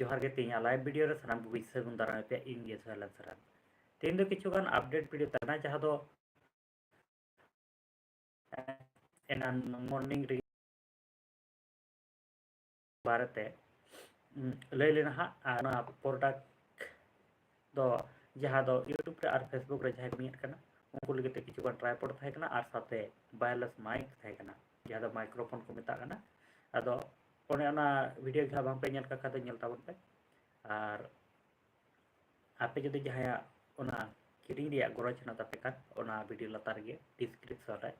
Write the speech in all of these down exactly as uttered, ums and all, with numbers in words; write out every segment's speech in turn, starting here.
ᱡᱚᱦᱟᱨ ᱜᱮ, ᱛᱮᱦᱮᱧᱟᱜ live video ᱨᱮ ᱥᱟᱱᱟᱢ ᱠᱚᱜᱮ ᱥᱟᱹᱜᱩᱱ ᱫᱟᱨᱟᱢ ᱯᱮ, ᱤᱧ ᱜᱮ ᱥᱚᱭᱞᱮᱱ ᱥᱚᱨᱮᱱ᱾ ᱛᱮᱦᱮᱧ ᱫᱚ ᱠᱤᱪᱷᱩ ᱜᱟᱱ update video ᱛᱟᱦᱮᱱᱟ, ᱡᱟᱦᱟᱸ ᱫᱚ ᱮᱱᱟᱱ morning ᱨᱮ ᱵᱟᱨᱮᱛᱮ, ᱩᱢ, ᱞᱟᱹᱭ ᱞᱮᱱᱟ ᱦᱟᱸᱜ᱾ ᱟᱨ ᱚᱱᱟ product ᱫᱚ ᱡᱟᱦᱟᱸ ᱫᱚ YouTube ᱨᱮ ᱟᱨ Facebook ᱨᱮ ᱡᱟᱦᱟᱸᱭ ᱠᱚ ᱧᱮᱞ ᱠᱟᱱᱟ, ᱩᱱᱠᱩ ᱞᱟᱹᱜᱤᱫ ᱛᱮ ᱠᱤᱪᱷᱩ ᱜᱟᱱ tripod ᱛᱟᱦᱮᱸ ᱠᱟᱱᱟ ᱟᱨ ᱥᱟᱶᱛᱮ wireless mic ᱛᱟᱦᱮᱸ ᱠᱟᱱᱟ, ᱡᱟᱦᱟᱸ ᱫᱚ microphone ᱠᱚ ᱢᱮᱛᱟᱜ ᱠᱟᱱᱟ᱾ ᱟᱫᱚ ᱚᱱᱮ ᱚᱱᱟ video ᱜᱮ ᱦᱟᱸᱜ ᱵᱟᱝ ᱯᱮ ᱧᱮᱞ ᱠᱟᱜ ᱠᱷᱟᱡ ᱫᱚ ᱧᱮᱞ ᱛᱟᱵᱚᱱ ᱯᱮ᱾ ᱟᱨ ᱟᱯᱮ ᱡᱩᱫᱤ ᱡᱟᱦᱟᱸᱭᱟᱜ ᱚᱱᱟ ᱠᱤᱨᱤᱧ ᱨᱮᱭᱟᱜ ᱜᱚᱨᱚᱡᱽ ᱦᱮᱱᱟᱜ ᱛᱟᱯᱮ ᱠᱷᱟᱱ, ᱚᱱᱟ video ᱞᱟᱛᱟᱨ ᱨᱮᱜᱮ description ᱨᱮ,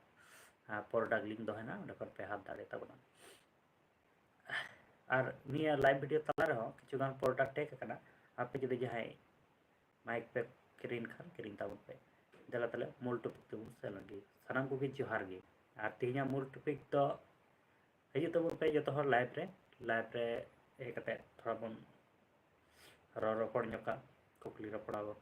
ᱟᱨ product link ᱫᱚ ᱦᱮᱱᱟᱜᱼᱟ, ᱚᱸᱰᱮ ᱠᱷᱚᱱ ᱯᱮ ᱦᱟᱛᱟᱣ ᱫᱟᱲᱮ ᱛᱟᱵᱚᱱᱟ᱾ ᱟᱨ ᱱᱤᱭᱟᱹ live video ᱛᱟᱞᱟ ᱨᱮᱦᱚᱸ ᱠᱤᱪᱷᱩ ᱜᱟᱱ product ᱦᱮᱡ ᱟᱠᱟᱱᱟ, ᱟᱯᱮ ᱡᱩᱫᱤ ᱡᱟᱦᱟᱸᱭ mic ᱯᱮ ᱠᱤᱨᱤᱧ ᱠᱷᱟᱱ ᱠᱤᱨᱤᱧ ᱛᱟᱵᱚᱱ ᱯᱮ᱾ ᱫᱮᱞᱟ ᱛᱟᱦᱞᱮ ᱢᱩᱞ topic ᱛᱮᱵᱚᱱ ᱥᱮᱱ ᱞᱮᱱ ᱜᱮ᱾ ᱥᱟᱱᱟᱢ ᱠᱚᱜᱮ ᱡᱚᱦᱟᱨ ᱜᱮ᱾ ᱟᱨ ᱛᱮᱦᱮᱧᱟᱜ ᱢᱩᱞ topic ᱫᱚ ᱦᱤᱡᱩᱜ ᱛᱟᱵᱚᱱ ᱯᱮ ᱡᱚᱛᱚ ᱦᱚᱲ live ᱨᱮ, live ᱨᱮ ᱦᱮᱡ ᱠᱟᱛᱮ ᱛᱷᱚᱲᱟ ᱵᱚᱱ ᱨᱚᱲ ᱨᱚᱯᱚᱲ ᱧᱚᱜᱟ, ᱠᱩᱠᱞᱤ ᱨᱚᱯᱚᱲ ᱟᱵᱚᱱ᱾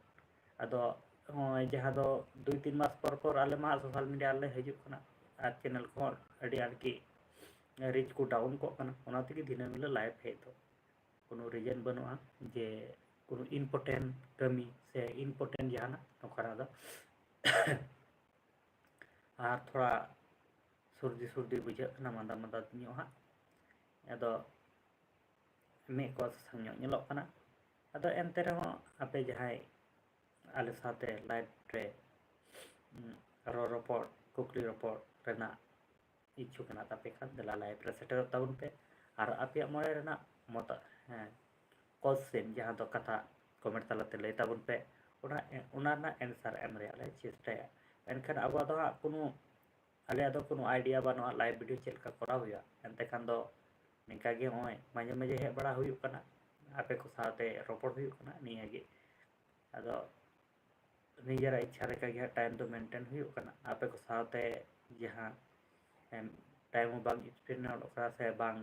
ᱟᱫᱚ ᱱᱚᱜᱼᱚᱭ ᱡᱟᱦᱟᱸ ᱫᱚ ᱫᱩᱭ ᱛᱤᱱ ᱢᱟᱥ ᱯᱚᱨ ᱯᱚᱨ ᱟᱞᱮ ᱢᱟ social media ᱨᱮᱞᱮ ᱦᱤᱡᱩᱜ ᱠᱟᱱᱟ, ᱟᱨ channel ᱠᱚᱦᱚᱸ ᱟᱹᱰᱤ ᱟᱸᱴ ᱜᱮ reach ᱠᱚ down ᱠᱚᱜ ᱠᱟᱱᱟ, ᱚᱱᱟ ᱛᱮᱜᱮ ᱫᱤᱱᱟᱹᱢ ᱦᱤᱞᱳᱜ live ᱦᱮᱡ ᱫᱚ᱾ ᱠᱳᱱᱳ reason ᱵᱟᱹᱱᱩᱜᱼᱟ ᱡᱮ ᱠᱳᱱᱳ important ᱠᱟᱹᱢᱤ ᱥᱮ important ᱡᱟᱦᱟᱱᱟᱜ ᱱᱚᱝᱠᱟᱱᱟᱜ ᱫᱚ᱾ ᱟᱨ ᱛᱷᱚᱲᱟ ᱥᱚᱨᱫᱤ ᱥᱚᱨᱫᱤ ᱵᱩᱡᱷᱟᱹᱜ ᱠᱟᱱᱟ, ᱢᱟᱸᱫᱟ ᱢᱟᱸᱫᱟ ᱧᱚᱜ ᱦᱟᱸᱜ, ᱟᱫᱚ ᱢᱮᱫ ᱠᱚ ᱥᱟᱥᱟᱝ ᱧᱚᱜ ᱧᱮᱞᱚᱜ ᱠᱟᱱᱟ᱾ ᱟᱫᱚ ᱮᱱᱛᱮ ᱨᱮᱦᱚᱸ ᱟᱯᱮ ᱡᱟᱦᱟᱸᱭ ᱟᱞᱮ ᱥᱟᱶᱛᱮ live ᱨᱮ, ᱩᱸ, ᱨᱚᱲ ᱨᱚᱯᱚᱲ, ᱠᱩᱠᱞᱤ ᱨᱚᱯᱚᱲ ᱨᱮᱱᱟᱜ ᱤᱪᱪᱷᱩᱠ ᱢᱮᱱᱟᱜ ᱛᱟᱯᱮ ᱠᱷᱟᱱ, ᱫᱮᱞᱟ live ᱨᱮ ᱥᱮᱴᱮᱨᱚᱜ ᱛᱟᱵᱚᱱ ᱯᱮ᱾ ᱟᱨ ᱟᱯᱮᱭᱟᱜ ᱢᱚᱱᱮ ᱨᱮᱱᱟᱜ ᱢᱚᱛᱟ-, ᱦᱮᱸ, question, ᱡᱟᱦᱟᱸ ᱫᱚ ᱠᱟᱛᱷᱟ comment ᱛᱟᱞᱟᱛᱮ ᱞᱟᱹᱭ ᱛᱟᱵᱚᱱ ᱯᱮ, ᱚᱱᱟ, ᱚᱱᱟ ᱨᱮᱱᱟᱜ answer ᱮᱢ ᱨᱮᱭᱟᱜ ᱞᱮ ᱪᱮᱥᱴᱟᱭᱟ᱾ ᱮᱱᱠᱷᱟᱱ ᱟᱵᱚᱣᱟᱜ ᱫᱚ ᱦᱟᱸᱜ ᱠᱳᱱᱳ, ᱟᱞᱮᱭᱟᱜ ᱫᱚ ᱠᱳᱱᱳ idea ᱵᱟᱹᱱᱩᱜᱼᱟ live video ᱪᱮᱫ ᱞᱮᱠᱟ ᱠᱚᱨᱟᱣ ᱦᱩᱭᱩᱜᱼᱟ᱾ ᱮᱱᱛᱮ ᱠᱷᱟᱱ ᱫᱚ ᱱᱤᱝᱠᱟ ᱜᱮ ᱱᱚᱜᱼᱚᱭ ᱢᱟᱡᱷᱮ ᱢᱟᱡᱷᱮ ᱦᱮᱡ ᱵᱟᱲᱟ ᱦᱩᱭᱩᱜ ᱠᱟᱱᱟ, ᱟᱯᱮ ᱠᱚ ᱥᱟᱶᱛᱮ ᱨᱚᱯᱚᱲ ᱦᱩᱭᱩᱜ ᱠᱟᱱᱟ, ᱱᱤᱭᱟᱹ ᱜᱮ᱾ ᱟᱫᱚ ᱱᱤᱡᱮᱨᱟᱜ ᱤᱪᱪᱷᱟ ᱞᱮᱠᱟ ᱜᱮ ᱦᱟᱸᱜ time ᱫᱚ maintain ᱦᱩᱭᱩᱜ ᱠᱟᱱᱟ᱾ ᱟᱯᱮ ᱠᱚ ᱥᱟᱶᱛᱮ ᱡᱟᱦᱟᱸ, ᱮᱢ, time ᱦᱚᱸ ᱵᱟᱝ spend ᱚᱜ ᱠᱟᱱᱟ ᱥᱮ ᱵᱟᱝ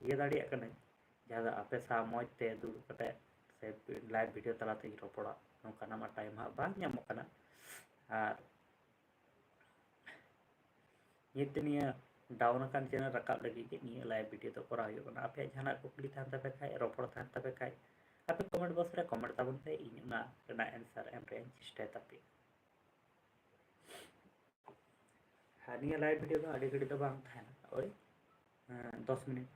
ᱤᱭᱟᱹ ᱫᱟᱲᱮᱭᱟᱜ ᱠᱟᱹᱱᱟᱹᱧ, ᱡᱟᱦᱟᱸ ᱫᱚ ᱟᱯᱮ ᱥᱟᱶ ᱢᱚᱡᱽ ᱛᱮ ᱫᱩᱲᱩᱵ ᱠᱟᱛᱮ ᱥᱮ live video ᱛᱟᱞᱟ ᱛᱮᱧ ᱨᱚᱯᱚᱲᱟ, ᱱᱚᱝᱠᱟᱱᱟᱜ ᱢᱟ time ᱦᱟᱸᱜ ᱵᱟᱝ ᱧᱟᱢᱚᱜ ᱠᱟᱱᱟ᱾ ᱟᱨ ᱱᱤᱛ ᱱᱤᱭᱟᱹ ᱰᱟᱣᱩᱱ ᱟᱠᱟᱱ ᱪᱮᱱᱮᱞ ᱨᱟᱠᱟᱵ ᱞᱟᱹᱜᱤᱫ ᱜᱮ ᱱᱤᱭᱟᱹ ᱞᱟᱭᱤᱵᱷ ᱵᱷᱤᱰᱤᱭᱳ ᱫᱚ ᱠᱚᱨᱟᱣ ᱦᱩᱭᱩᱜ ᱠᱟᱱᱟ᱾ ᱟᱯᱮᱭᱟᱜ ᱡᱟᱦᱟᱱᱟᱜ ᱠᱩᱠᱞᱤ ᱛᱟᱦᱮᱱ ᱛᱟᱯᱮ ᱠᱷᱟᱡ, ᱨᱚᱯᱚᱲ ᱛᱟᱦᱮᱱ ᱛᱟᱯᱮ ᱠᱷᱟᱡ, ᱟᱯᱮ ᱠᱚᱢᱮᱱᱴ ᱵᱚᱠᱥ ᱨᱮ ᱠᱚᱢᱮᱱᱴ ᱛᱟᱵᱚᱱ ᱯᱮ, ᱤᱧ ᱚᱱᱟ ᱨᱮᱱᱟᱜ ᱮᱱᱥᱟᱨ ᱮᱢ ᱨᱮᱭᱟᱜ ᱤᱧ ᱪᱮᱥᱴᱟᱭ ᱛᱟᱯᱮᱭᱟ᱾ ᱟᱨ ᱱᱤᱭᱟᱹ ᱞᱟᱭᱤᱵᱷ ᱵᱷᱤᱰᱤᱭᱳ ᱫᱚ ᱟᱹᱰᱤ ᱜᱷᱟᱹᱲᱤᱡ ᱫᱚ ᱵᱟᱝ ᱛᱟᱦᱮᱱᱟ, ᱳᱭ ᱫᱚᱥ ᱢᱤᱱᱤᱴ᱾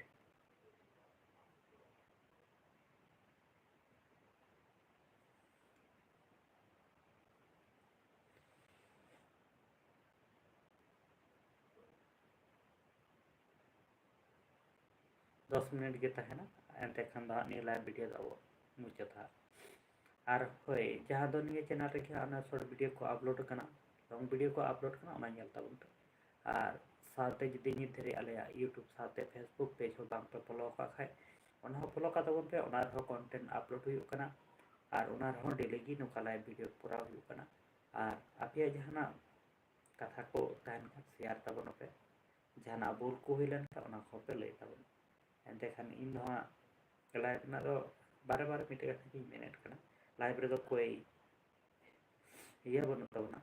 ᱫᱚᱥ ᱢᱤᱱᱤᱴ ᱜᱮ ᱛᱟᱦᱮᱱᱟ, ᱮᱱᱛᱮ ᱠᱷᱟᱱ ᱫᱚ ᱦᱟᱸᱜ ᱱᱤᱭᱟᱹ ᱞᱟᱭᱤᱵᱷ ᱵᱷᱤᱰᱤᱭᱳ ᱫᱚ ᱟᱵᱚ ᱢᱩᱪᱟᱹᱫᱟ ᱦᱟᱸᱜ᱾ ᱟᱨ ᱦᱳᱭ, ᱡᱟᱦᱟᱸ ᱫᱚ ᱱᱤᱭᱟᱹ ᱪᱮᱱᱮᱞ ᱨᱮᱜᱮ ᱦᱟᱸᱜ ᱚᱱᱟ ᱥᱚᱨᱴ ᱵᱷᱤᱰᱤᱭᱳ ᱠᱚ ᱟᱯᱞᱳᱰ ᱠᱟᱱᱟ, ᱞᱚᱝ ᱵᱷᱤᱰᱤᱭᱳ ᱠᱚ ᱟᱯᱞᱳᱰ ᱠᱟᱱᱟ, ᱚᱱᱟ ᱧᱮᱞ ᱛᱟᱵᱚᱱ ᱯᱮ᱾ ᱟᱨ ᱥᱟᱶᱛᱮ ᱡᱩᱫᱤ ᱱᱤᱛ ᱫᱷᱟᱹᱨᱤᱡ ᱟᱞᱮᱭᱟᱜ ᱭᱩᱴᱩᱵᱽ ᱥᱟᱶᱛᱮ ᱯᱷᱮᱥᱵᱩᱠ ᱯᱮᱡᱽ ᱦᱚᱸ ᱵᱟᱝ ᱯᱮ ᱯᱷᱚᱞᱳ ᱟᱠᱟᱫ ᱠᱷᱟᱡ, ᱚᱱᱟ ᱦᱚᱸ ᱯᱷᱚᱞᱳ ᱠᱟᱜ ᱛᱟᱵᱚᱱ ᱯᱮ᱾ ᱚᱱᱟ ᱨᱮᱦᱚᱸ ᱠᱚᱱᱴᱮᱱᱴ ᱟᱯᱞᱳᱰ ᱦᱩᱭᱩᱜ ᱠᱟᱱᱟ ᱟᱨ ᱚᱱᱟ ᱨᱮᱦᱚᱸ ᱰᱮᱞᱤ ᱜᱮ ᱱᱚᱝᱠᱟ ᱞᱟᱭᱤᱵᱷ ᱵᱷᱤᱰᱤᱭᱳ ᱠᱚᱨᱟᱣ ᱦᱩᱭᱩᱜ ᱠᱟᱱᱟ᱾ ᱟᱨ ᱟᱯᱮᱭᱟᱜ ᱡᱟᱦᱟᱱᱟᱜ ᱠᱟᱛᱷᱟ ᱠᱚ ᱛᱟᱦᱮᱱ ᱠᱷᱟᱱ ᱥᱮᱭᱟᱨ ᱛᱟᱵᱚᱱ ᱯᱮ, ᱡᱟᱦᱟᱱᱟᱜ ᱵᱷᱩᱞ ᱠᱚ ᱦᱩᱭ ᱞᱮᱱᱠᱷᱟᱱ ᱚᱱᱟ ᱠᱚᱦᱚᱸ ᱯᱮ ᱞᱟᱹᱭ ᱛᱟᱵᱚᱱᱟ᱾ ᱮᱱᱛᱮᱠᱷᱟᱱ ᱤᱧ ᱫᱚ ᱦᱟᱸᱜ ᱞᱟᱭᱤᱵᱷ ᱨᱮᱱᱟᱜ ᱫᱚ ᱵᱟᱨᱮ ᱵᱟᱨᱮ ᱢᱤᱫᱴᱮᱡ ᱠᱟᱛᱷᱟ ᱜᱤᱧ ᱢᱮᱱᱮᱫ ᱠᱟᱱᱟ, ᱞᱟᱭᱤᱵᱷ ᱨᱮᱫᱚ ᱠᱚᱭ ᱤᱭᱟᱹ ᱵᱟᱹᱱᱩᱜ ᱛᱟᱵᱚᱱᱟ,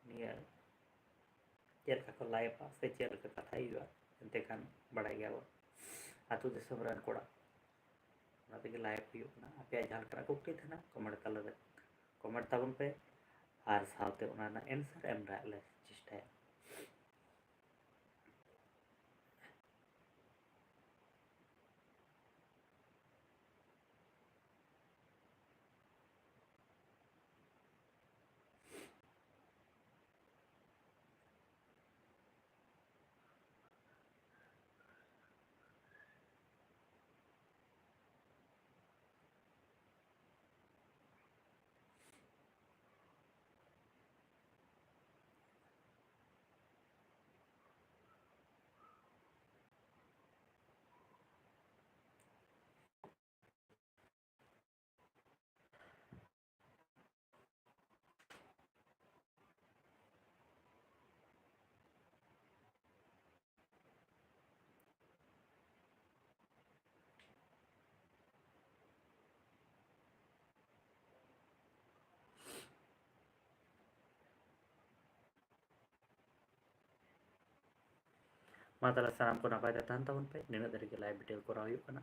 ᱱᱤᱭᱟᱹ ᱪᱮᱫ ᱞᱮᱠᱟ ᱠᱚ ᱞᱟᱭᱤᱵᱷᱟ ᱥᱮ ᱪᱮᱫ ᱞᱮᱠᱟ ᱠᱟᱛᱷᱟ ᱦᱩᱭᱩᱜᱼᱟ, ᱮᱱᱛᱮᱠᱷᱟᱱ ᱵᱟᱲᱟᱭ ᱜᱮᱭᱟᱵᱚᱱ ᱟᱹᱛᱩ ᱫᱤᱥᱚᱢ ᱨᱮᱱ ᱠᱚᱲᱟ, ᱚᱱᱟ ᱛᱮᱜᱮ ᱞᱟᱭᱤᱵᱷ ᱦᱩᱭᱩᱜ ᱠᱟᱱᱟ᱾ ᱟᱯᱮᱭᱟᱜ ᱡᱟᱦᱟᱸ ᱞᱮᱠᱟᱱᱟᱜ ᱠᱩᱠᱞᱤ ᱛᱟᱦᱮᱱᱟ ᱠᱚᱢᱮᱱᱴ ᱛᱟᱞᱟᱨᱮ ᱠᱚᱢᱮᱱᱴ ᱛᱟᱵᱚᱱ ᱯᱮ, ᱟᱨ ᱥᱟᱶᱛᱮ ᱚᱱᱟ ᱨᱮᱱᱟᱜ ᱮᱱᱥᱟᱨ ᱮᱢ ᱨᱮᱭᱟᱜ ᱞᱮ ᱪᱮᱥᱴᱟᱭᱟ᱾ ᱢᱟ ᱛᱟᱦᱚᱞᱮ ᱥᱟᱱᱟᱢ ᱠᱚ ᱱᱟᱯᱟᱭ ᱛᱮ ᱛᱟᱦᱮᱱ ᱛᱟᱵᱚᱱ ᱯᱮ᱾ ᱱᱤᱱᱟᱹᱜ ᱫᱷᱟᱹᱨᱤᱡ ᱜᱮ live video ᱠᱚᱨᱟᱣ ᱦᱩᱭᱩᱜ ᱠᱟᱱᱟ᱾